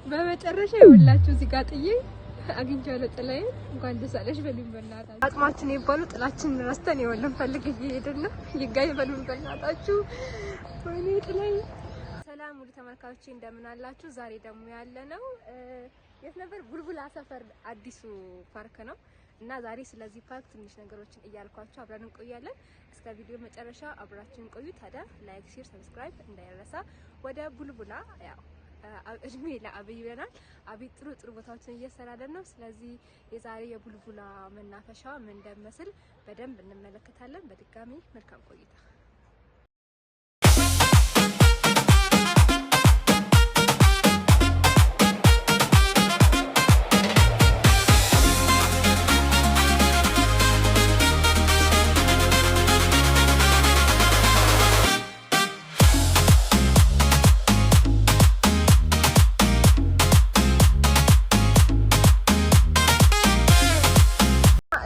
በመጨረሻ ይኸውላችሁ እዚህ ጋር ጥዬ አግኝቼዋለሁ ጥላዬን። እንኳን ደስ አለሽ በሉኝ በእናታችሁ። አቅማችን ይባሉ ጥላችንን ረስተን ይኸውልን ፈልግ እየሄድን ነው። ይጋኝ በሉኝ በእናታችሁ። ወይኔ ጥላዬ። ሰላም ውድ ተመልካቾቼ እንደምን አላችሁ? ዛሬ ደግሞ ያለ ነው የት ነበር? ቡልቡላ ሰፈር አዲሱ ፓርክ ነው እና ዛሬ ስለዚህ ፓርክ ትንሽ ነገሮችን እያልኳችሁ አብረን እንቆያለን። እስከ ቪዲዮ መጨረሻ አብራችሁን ቆዩ። ታዲያ like፣ share፣ subscribe እንዳይረሳ። ወደ ቡልቡላ ያው እድሜ ለአብይ ብለናል። አብይ ጥሩ ጥሩ ቦታዎችን እየሰራለን ነው። ስለዚህ የዛሬ የቡልቡላ መናፈሻ ምን እንደሚመስል በደንብ እንመለከታለን። በድጋሚ መልካም ቆይታ።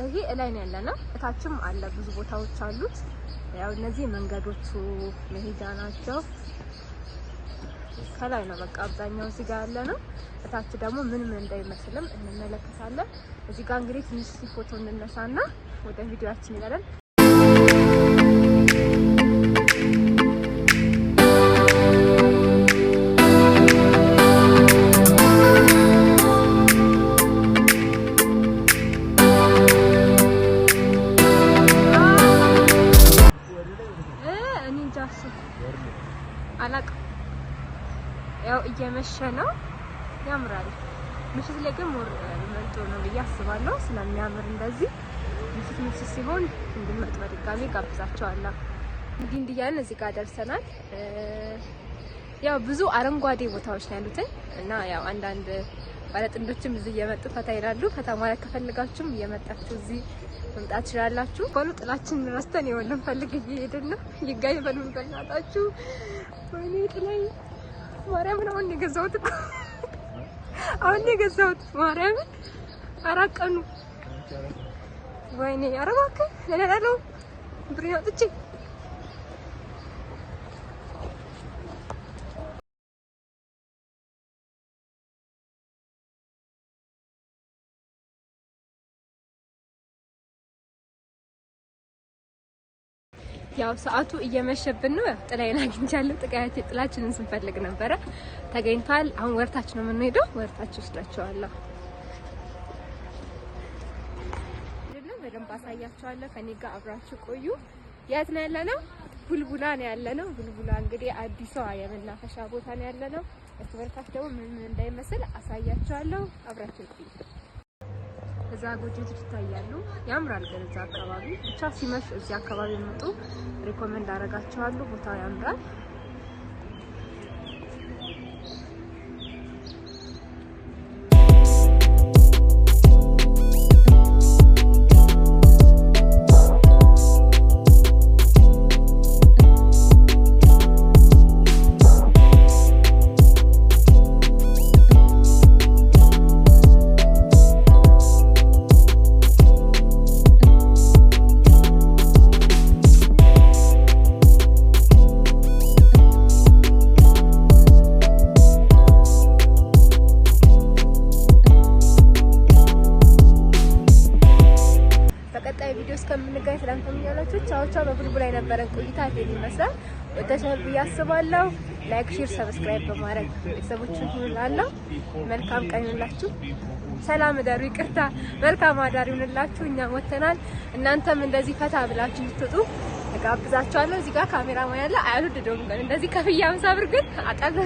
ይሄ እላይ ነው ያለ ነው። እታችም አለ ብዙ ቦታዎች አሉት። ያው እነዚህ መንገዶቹ መሄጃ ናቸው። ከላይ ነው በቃ አብዛኛው እዚህ ጋር ያለ ነው። እታች ደግሞ ምን ምን እንዳይመስልም እንመለከታለን። እዚህ ጋር እንግዲህ ትንሽ ፎቶ እንነሳና ወደ ቪዲዮአችን ይላለን። እኔ እንጃ እሱ አላውቅም። ያው እየመሸ ነው፣ ያምራል። ምሽት ላይ ግን more መጥቶ ነው ብዬ አስባለሁ። ስለሚያምር እንደዚህ ምሽት ምሽት ሲሆን እንድመጡ በድጋሚ ጋብዛቸዋለሁ። እንዲህ እንዲህ እያልን እዚህ ጋር ደርሰናል። ያው ብዙ አረንጓዴ ቦታዎች ነው ያሉትን እና ያው አንዳንድ ባለጥንዶችም እዚህ እየመጡ ፈታ ይላሉ። ፈታ ማለት ከፈልጋችሁም እየመጣችሁ እዚህ መምጣት ትችላላችሁ። ባሉ ጥላችንን ረስተን ይኸውልን ፈልግ እየሄድን ነው። ይጋኝ በሉን በእናታችሁ። ወይኔ ጥላይ ማርያምን አሁን ነው የገዛሁት እኮ አሁን ነው የገዛሁት ማርያምን፣ 4 ቀኑ። ወይኔ ኧረ እባክህ ለለለው ብሬን አውጥቼ። ያው ሰዓቱ እየመሸብን ነው። ያው ጥላዬን አግኝቻለሁ። ጥቃያችን ጥላችንን ስንፈልግ ነበረ ተገኝቷል። አሁን ወርታች ነው የምንሄደው። ወርታች ወስዳቸዋለሁ። አይደለም በደንብ አሳያቸዋለሁ። ከኔ ጋር አብራችሁ ቆዩ። የት ነው ያለነው? ቡልቡላ ነው ያለነው። ቡልቡላ እንግዲህ አዲሷ የመናፈሻ ቦታ ነው ያለነው። እስቲ ወርታች ደግሞ ምን ምን እንዳይመስል አሳያቸዋለሁ። አብራችሁ ቆዩ። እዛ ጎጆዎች ይታያሉ። ያምራል። ግን እዛ አካባቢ ብቻ ሲመሽ እዚህ አካባቢ መጡ recommend አደርጋቸዋለሁ። ቦታው ያምራል። በቀጣይ ቪዲዮ እስከምንገናኝ ሰላም ተመኛላችሁ። ቻው ቻው። በቡልቡላ የነበረን ቆይታ ይሄን ይመስላል። ወዳችኋል ብዬ አስባለሁ። like፣ share፣ subscribe በማድረግ ቤተሰቦችን ሁሉ እላለሁ። መልካም ቀን ይሁንላችሁ። ሰላም እደሩ። ይቅርታ፣ መልካም አዳር ይሁንላችሁ። እኛም ወተናል። እናንተም እንደዚህ ፈታ ብላችሁ እንድትወጡ እጋብዛችኋለሁ። እዚህ ጋር ካሜራማን ያለ አያልወደደውም፣ ግን እንደዚህ ከፍዬ 50 ብር ግን አጣለ።